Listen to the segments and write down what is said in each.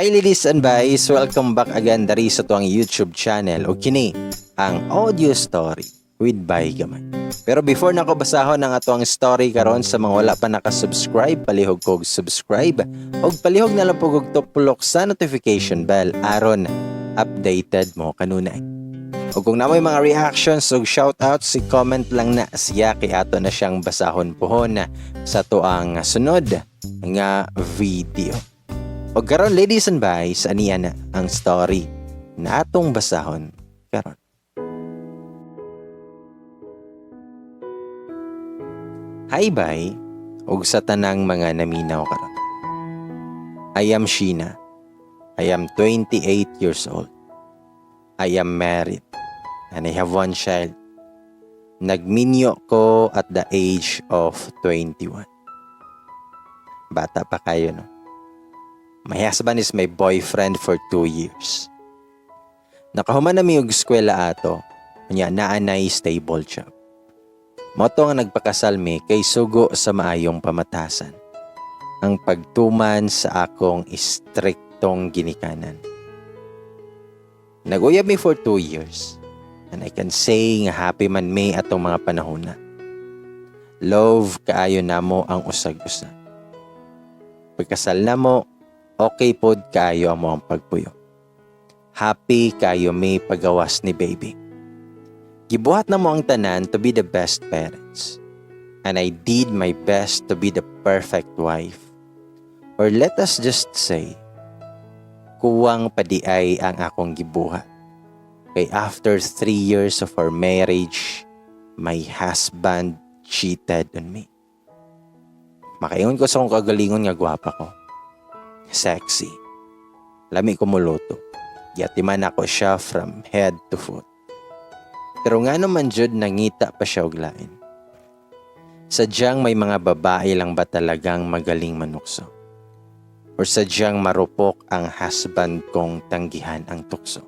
Hi, ladies and guys! Welcome back again dari sa atuang YouTube channel o kini ang audio story with Bay Gamay. Pero before nako basahon ang atuang story karon, sa mga wala pa nakasubscribe, palihog kog subscribe og palihog na lang pud og tuplok sa notification bell aron updated mo kanunay. O kung naa moy mga reactions ug shoutouts, i-comment lang na siya kay ato na siyang basahon pohon sa atuang sunod nga video. O karon, ladies and guys, aniya na ang story na atong basahon karon. Hi bay, ug sa tanang mga naminaw karon. I am Sheena. I am 28 years old. I am married and I have one child. Nagminyo ko at the age of 21. Bata pa kaayo, no? My husband is my boyfriend for 2 years. Nakahuman na mi og eskwela ato, unya naa nay stable job. Mao to nga nagpakasal mi kay sugo sa maayong pamatasan ang pagtuman sa akong istriktong ginikanan. Nag-uyab mi for 2 years and I can say nga happy man mi atong mga panahon na. Love kaayo namo ang usag-usa. Pagkasal namo, okay pod kaayo among pagpuyo. Happy kaayo mi pagawas ni baby. Gibuhat namo ang tanan to be the best parents. And I did my best to be the perfect wife. Or let us just say, kuwang pa diay ang akong gibuhat. Kay after 3 years of our marriage, my husband cheated on me. Makaingon ko sa akong kagalingon nga gwapa ko. Sexy. Lami ko muluto. Giatiman nako siya from head to foot. Pero ngano man jud nangita pa siya og lain? Sadyang may mga babae lang ba talagang magaling manukso? Or sadyang marupok ang husband kong tanggihan ang tukso?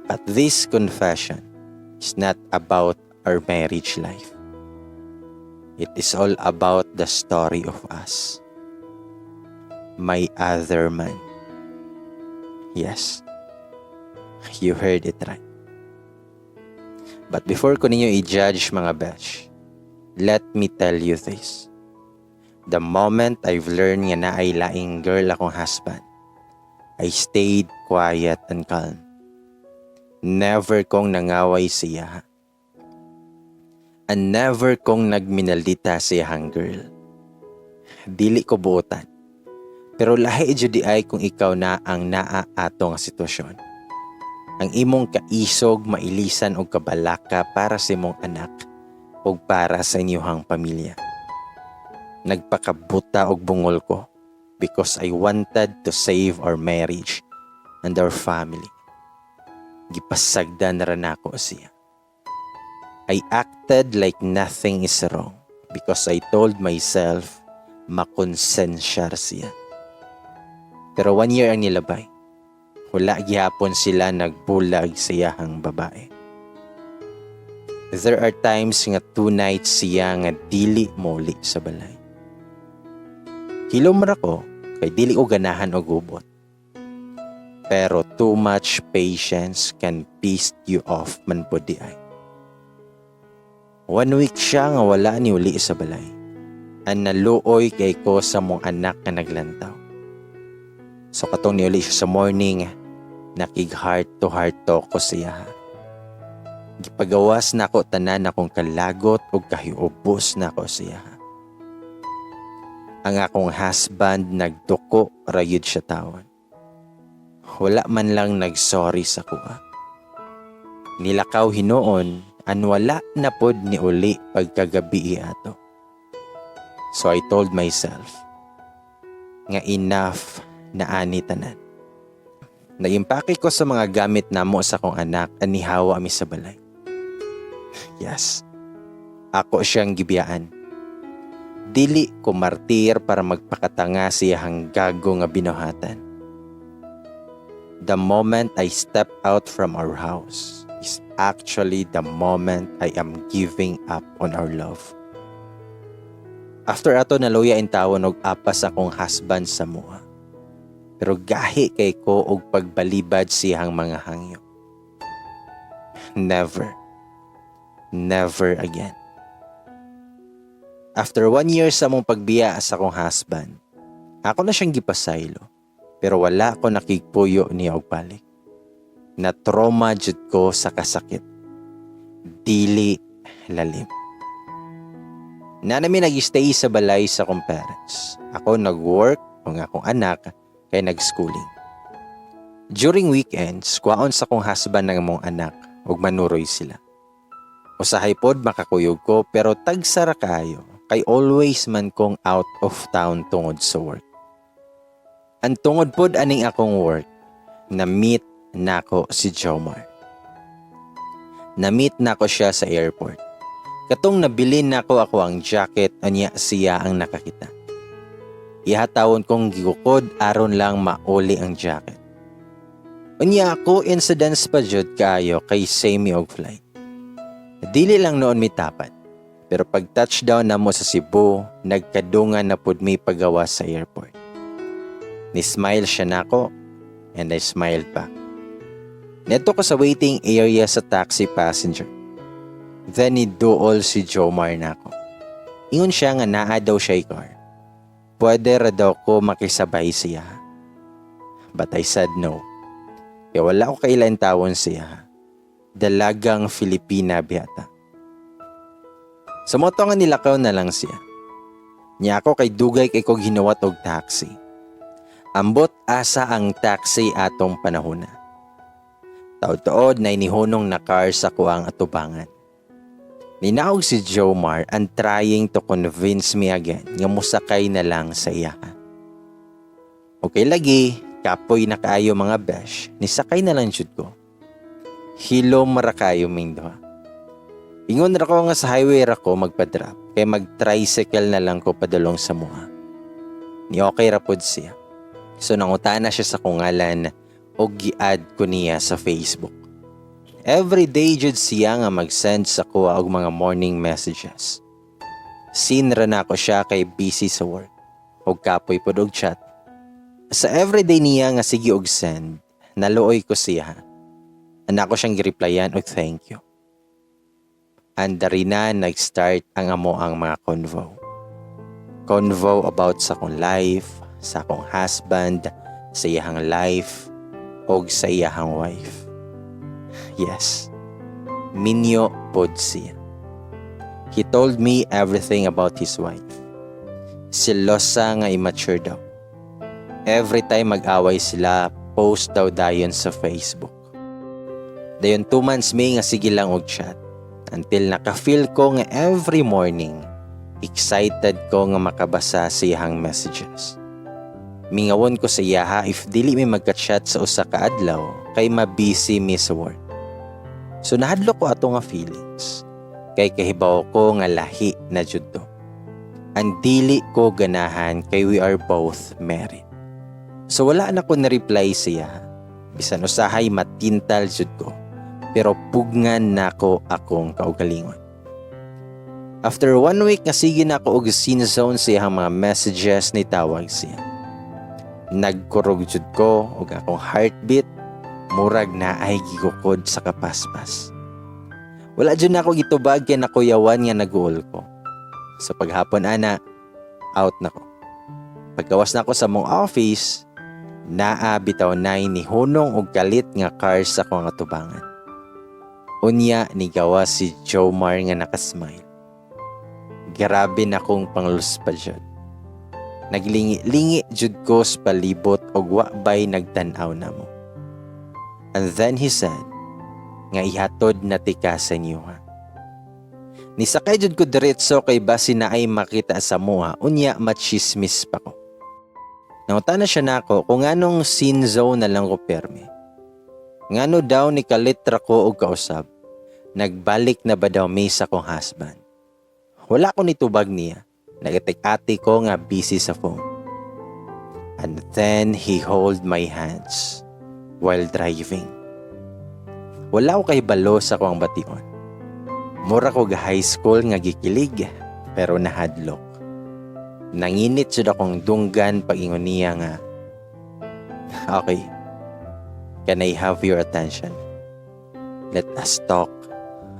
But this confession is not about our marriage life. It is all about the story of us. My other man. Yes, you heard it right. But before ko ninyo i-judge, mga besh, let me tell you this. The moment I've learned nga naay laing girl akong husband, I stayed quiet and calm. Never kong nangaway siya. And never kong nagminaldita sa iyahang girl. Dili ko buotan. Pero lahi jud diay kung ikaw na ang naa ato nga sitwasyon. Ang imong kaisog, mailisan og kabalaka para sa imong anak ug para sa inyuhang pamilya. Nagpakabuta og bungol ko because I wanted to save our marriage and our family. Gipasagdan ra nako siya. I acted like nothing is wrong because I told myself makonsensya siya. Pero one year ang nilabay. Wala gihapon sila nagbulag sa iyahang babae. There are times nga 2 nights siya nga dili moli sa balay. Hilom ra ko kay dili ko ganahan og gubot. Pero too much patience can piss you off man pod diay. One week siya nga wala ni uli sa balay. And naluoy kay ko sa among anak nga naglantaw. So katong niuli siya sa morning, nakig heart to heart talk ko siya. Gipagawas nako tanan akong kalagot ug kahiubos nako siya. Ang akong husband, nagduko rayud siya tawon. Wala man lang nagsorry sa akoa. Nilakaw hinuon and wala na pod ni uli pagkagabi ato. So I told myself nga enough na ani tanan. Nag-impake ko sa mga gamit namo sa akong anak and nihawa mi sa balay. Yes. Ako siyang gibiyaan. Dili ko martir para magpakatanga sa iyahang gago nga binuhatan. The moment I step out from our house is actually the moment I am giving up on our love. After ato, naluya intawon og apas akong husband sa amoa. Pero gahi kay ko og pagbalibad siyang mga hangyo. Never. Never again. After one year sa among pagbiya sa akong husband, ako na siyang gipasaylo. Pero wala ko nakigpuyo niya og balik. Na trauma jud ko sa kasakit. Dili lalim. Naa na mi nag-stay sa balay sa akong parents. Ako nag-work, ang akong anak kay nag-schooling. During weekends, kuwaon sa akong husband ng among anak ug manuroy sila. Usahay pod makakuyog ko, pero tagsa ra kayo kay always man kong out of town tungod sa work. Ang tungod pod aning akong work, na-meet nako si Jomar. Na-meet nako siya sa airport. Katong nabilin nako ako ang jacket, anya siya ang nakakita. Ihatawon kong gigukod aron lang mauli ang jacket. Unya ako incidents pa jud kaayo kay same mi og flight. Dili lang noon mi tapad. Pero pag touchdown na mo sa Cebu, nagkadungan na pud mi pagawas sa airport. Ni-smile siya nako and I smiled back. Neto ko sa waiting area sa taxi passenger. Then ni duol si Jomar nako. Ingon siya nga naa daw siya car. Pwede ra daw ko makisabay siya. But I said no. Kaya wala ko kaila intawon siya. Dalagang Filipina biyata. Sa mao to nga nilakaw na lang siya. Nya ako kay dugay kay kog hinuwat og taxi. Ambot asa ang taxi atong panahona. Taod-taod na inihunong na car sa kuang atubangan. Ninaog si Jomar and trying to convince me again nga musakay na lang sa iya. Okay lagi, kapoy na kaayo, mga besh, nisakay na lang jud ko. Hilom ra kayo ming duha. Ingon ra ko nga sa highway ra ko magpa-drop kay mag-tricycle na lang ko padulong sa amoa. Ni okay ra pod siya. So nangutana siya sa kong ngalan og gi-add ko niya sa Facebook. Every day jud siya nga mag-send sa kuha og mga morning messages. Seen ra nako siya kay busy sa work. Og kapoy pod og chat. Sa everyday niya nga sige og send, naluoy ko siya. Ana ko siyang gireplyan og thank you. And dari na nag-start ang amo ang mga convo. Convo about sa akong life, sa akong husband, sa iyahang life, og sa iyahang wife. Yes, minyo pod siya. He told me everything about his wife. Selosa nga immature daw. Every time mag-away sila, post daw dayon sa Facebook. Dayon 2 months mi nga sige lang og chat. Until naka-feel ko nga every morning, excited ko nga makabasa sa iyahang messages. Mingawon ko sa iyaha if dili mi magka-chat sa usa ka adlaw kay mabusy mi sa work. So nahadlok ko ato nga feelings. Kay kahibaw ko nga lahi na jud to. Ang dili ko ganahan kay we are both married. So wala na ko na-reply siya. Bisan usahay matintal jud ko. Pero pugngan nako akong kaugalingon. After one week nga sige na ako og seen zone sa iyang mga messages, ni tawag siya. Nagkurog jud ko og akong heartbeat murag naay gigukod sa kapaspas. Wala jud na ako gitubag kay nakuyawan nga naguol ko. Sa paghapon ana, out na ko. Paggawas na ako sa mong office, naa bitaw nay ni hunong og kalit nga car sa akong atubangan. Unya ni gawas si Jomar nga nakasmile. Grabe na kong pangluspa jud. Naglingi-lingi jud ko sa palibot og wa bay nagtan-aw namo. And then he said nga ihatod na tika sa inyo ha. Nisakay jud ko diretso kay basi naay makita sa amoa, unya machismis pa ko. Nangutana siya nako kung nganong seen zone na lang ko permi. Ngano daw ni kalitra ko og kausab. Nagbalik na ba daw mi sa akong husband? Wala ko nitubag niya. Nagatik-ati ko nga busy sa phone. And then he hold my hands while driving. Wala ko kahibalo sa akong bation. Mura ko ga high school nga gikilig pero nahadlok. Nanginit jud akong dunggan pag ingon niya nga, Okay. Can I have your attention? Let us talk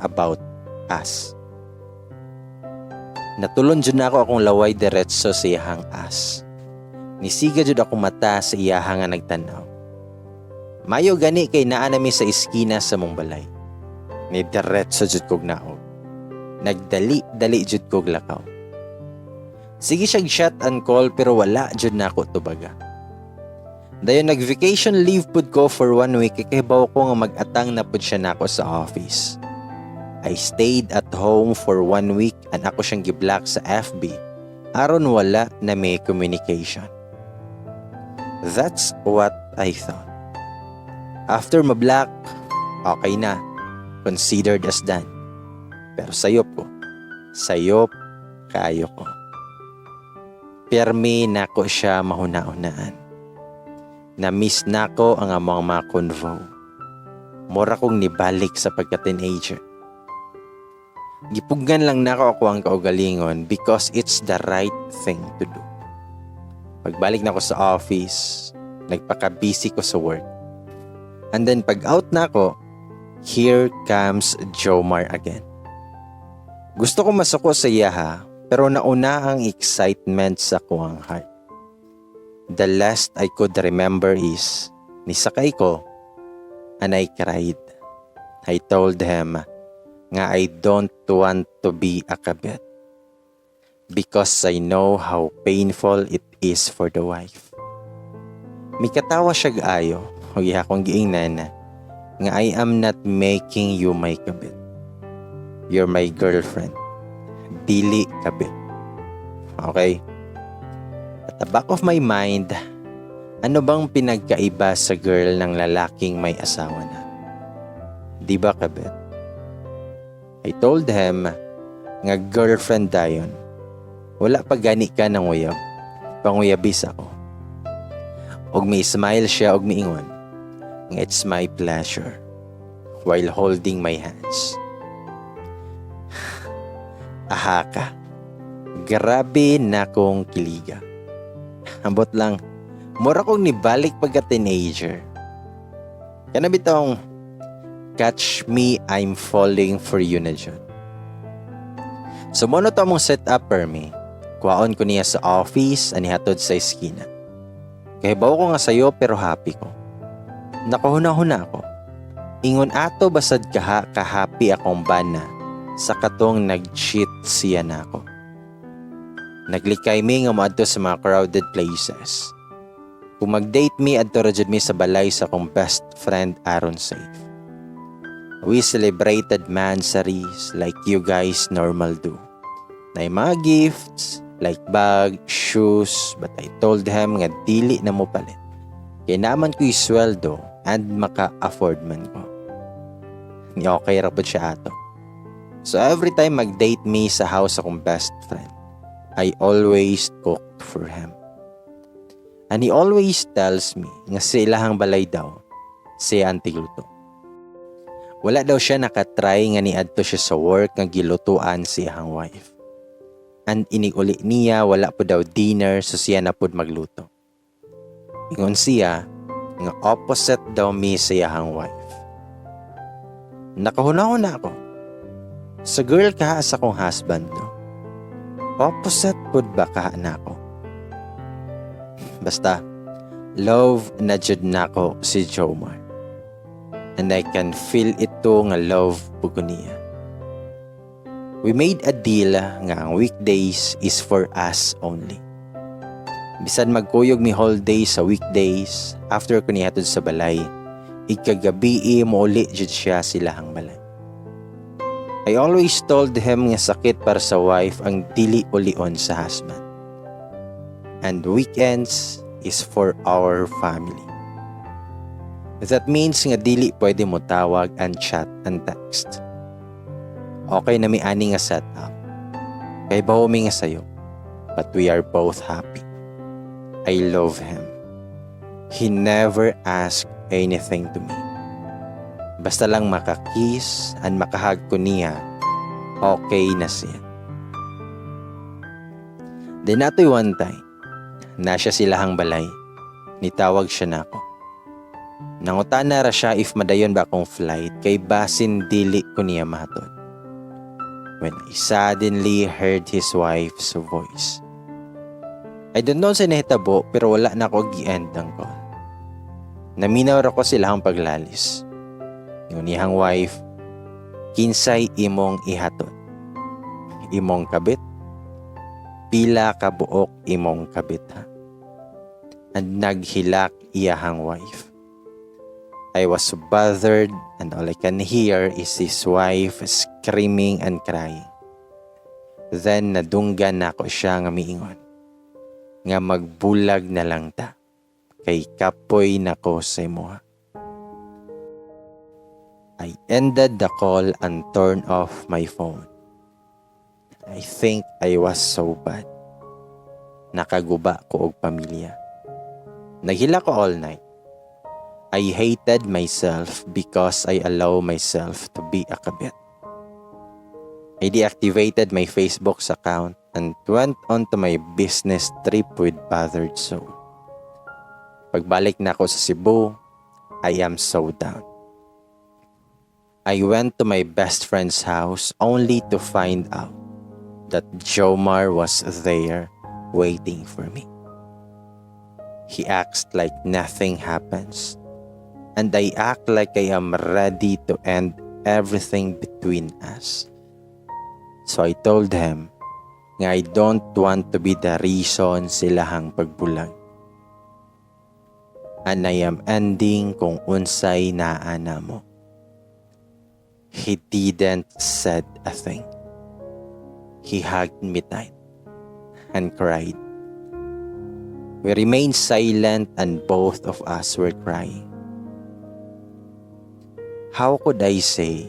about us. Natulon jud nako akong laway diretso sa iyahang ass. Nisiga jud akong mata sa iyaha nga nagtanaw. Mayo gani kay naa nami sa iskina sa among balay. Ni diretso jud kog naog. Nagdali-dali jud kog lakaw. Sige siyag chat and call pero wala jud nako tubaga. Dayon nag-vacation leave pud ko for one week kay kahibaw ko nga mag-atang na pud siya nako sa office. I stayed at home for one week and ako siyang giblock sa FB aron wala na may communication. That's what I thought. After ma-block, okay na. Considered as done. Pero sayop ko. Sayop kaayo ko. Permi nako siya mahuna-hunaan. Na-miss nako ang among mga convo. Mura kong nibalik sa pagka-teenager. Gipugnan lang nako akoang kaugalingon because it's the right thing to do. Pagbalik nako sa office, nagpaka-busy ko sa work. And then pag out nako, here comes Jomar again. Gusto ko masuko sa iyaha, pero nauna ang excitement sa akuang heart. The last I could remember is, nisakay ko, and I cried. I told him nga I don't want to be a kabit because I know how painful it is for the wife. Mikatawa siya kaayo, ug iya akong giingnan nga I am not making you my kabit. You're my girlfriend. Dili kabit. Okay? At the back of my mind, ano bang pinagkaiba sa girl ng lalaking may asawa na? Di ba kabit? I told him nga girlfriend dayon. Wala pa gani ka nanguyab. Panguyabis ako. Og may smile siya og miingon nga it's my pleasure while holding my hands. Aha ka. Grabe na kong kiliga. Ambot lang, mura kong nibalik pagka teenager. Kana bitong catch me, I'm falling for you na jud. So mao na to among set up permi. Kuwaon ko niya sa office and ihatod sa eskina. Kahibaw ko nga sayo pero happy ko. Nakahuna-huna ako. Ingon ato basad kaha ka-happy akong bana sa katong nag-cheat siya nako. Naglikay mi nga moadto sa mga crowded places. Kung mag-date mi, adto ra jud mi sa balay sa akong best friend aron safe. We celebrated mansaries like you guys normal do. Naay mga gifts like bag, shoes, but I told him nga dili na mo palit. Kay naa man ko'y sweldo and maka-afford man ko. Ni okay ra pud siya ato. So every time mag-date me sa house akong best friend, I always cooked for him. And he always tells me nga sa ilahang balay daw, siya ang tigluto. Wala daw siya nakatry nga niadto siya sa work nga gilutuan sa iyang wife. And inig-uli niya, wala po daw dinner, so siya na pud magluto. Ingon siya nga opposite daw mi sa iyang wife. Nakahuna-huna ako. Sa girl kaha sa akong husband, no? Opposite pud ba kaha nako? Basta, love na jud nako si Jomar. And I can feel ito nga love pud ko niya. We made a deal nga ang weekdays is for us only. Bisan magkuyog mi whole day sa weekdays, after ko nihatod sa balay, ikagabi mouli jud siya sa ilahang balay. I always told him nga sakit para sa wife ang dili ulion sa husband. And weekends is for our family. That means nga dili pwede mo tawag and chat and text. Okay na mi ani nga setup. Kay bawo mi nga sayo. But we are both happy. I love him. He never asked anything to me. Basta lang makakiss and makahug ko niya, okay na siya. Then natoy one time, naa siya sa ilahang balay. Nitawag siya nako. Nangutana ra siya if madayon ba akong flight kay basin dili ko niya mahatod. When I suddenly heard his wife's voice. I don't know sa nahitabo pero wala na ako gi-end ang call. Naminaw ra ko sa ilahang paglalis. Ingon iyang wife, "Kinsay imong ihatod? Imong kabit? Pila ka buok imong kabit, ha?" And naghilak iyahang wife. I was bothered and all I can hear is his wife screaming and crying. Then nadunggan nako siya nga miingon nga magbulag na lang ta kay kapoy nako sa imuha. I ended the call and turned off my phone. I think I was so bad. Nakaguba ko og pamilya. Naghilak ko all night. I hated myself because I allow myself to be a kabit. I deactivated my Facebook account and went on to my business trip with bothered soul. Pagbalik nako sa Cebu, I am so down. I went to my best friend's house only to find out that Jomar was there waiting for me. He acts like nothing happens, and I act like I am ready to end everything between us. So I told him nga I don't want to be the reason sa ilahang pagbulag. And I am ending kung unsay naa namo. He didn't said a thing. He hugged me tight and cried. We remained silent and both of us were crying. How could I say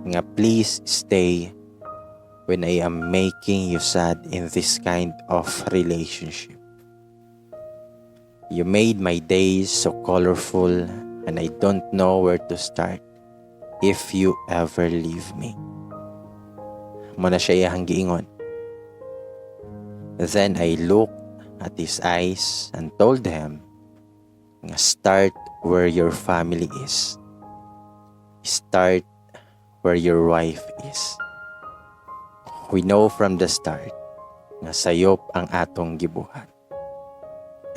nga please stay when I am making you sad in this kind of relationship? You made my days so colorful and I don't know where to start if you ever leave me. Mao na siya iyahang giingon. Then I looked at his eyes and told him nga start where your family is. Start where your wife is. We know from the start nga sayop ang atong gibuhat.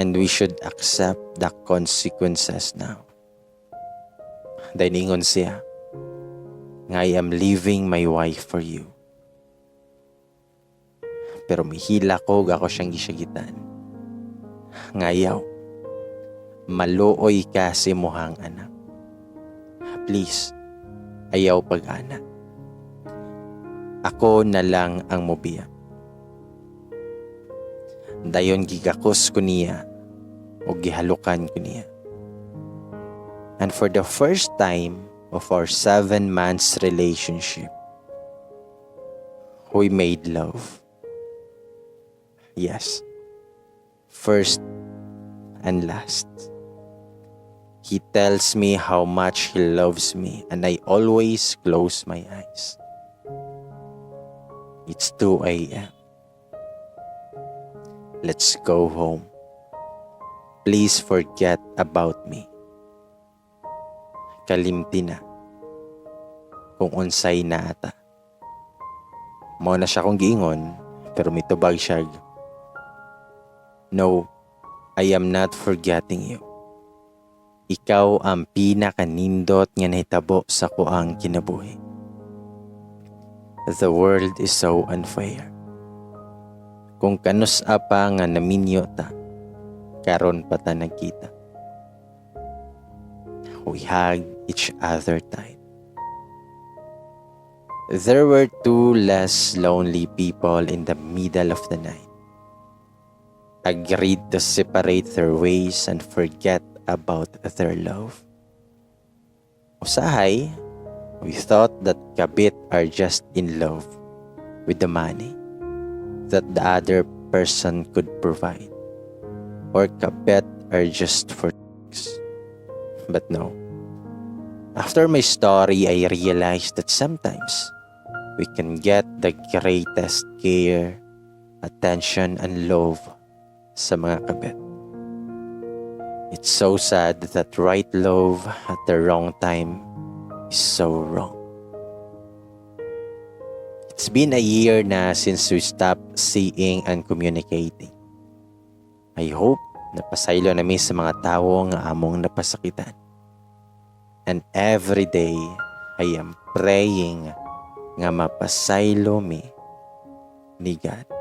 And we should accept the consequences now. Dayon ingon siya nga I am leaving my wife for you. Pero mihilak ko, ako siyang gisagitan. Nga ayaw. Maluoy ka sa imuhang anak. Please, ayaw pag-ana. Ako na lang ang mobiya. Dayon gigakos ko niya o gihalukan ko niya. And for the first time of our 7 months relationship, we made love. Yes. First and last. He tells me how much he loves me and I always close my eyes. It's 2 a.m. Let's go home. Please forget about me. Kalimti na kung unsay naa ta. Mao na siya akong giingon pero mitubag siya, "No, I am not forgetting you. Ikaw ang pinakanindot nga nahitabo sa akoang kinabuhi. The world is so unfair. Kung kanus-a pa nga naminyo ta, karon pa ta nagkita." We hugged each other tight. There were two less lonely people in the middle of the night. Agreed to separate their ways and forget about their love. Usahay, we thought that kabit are just in love with the money that the other person could provide. Or kabit are just for sex. But no. After my story, I realized that sometimes we can get the greatest care, attention, and love sa mga kabit. It's so sad that right love at the wrong time is so wrong. It's been a year na since we stopped seeing and communicating. I hope napasaylo na mi sa mga tawo nga among napasakitan. And every day, I am praying nga mapasaylo mi ni God.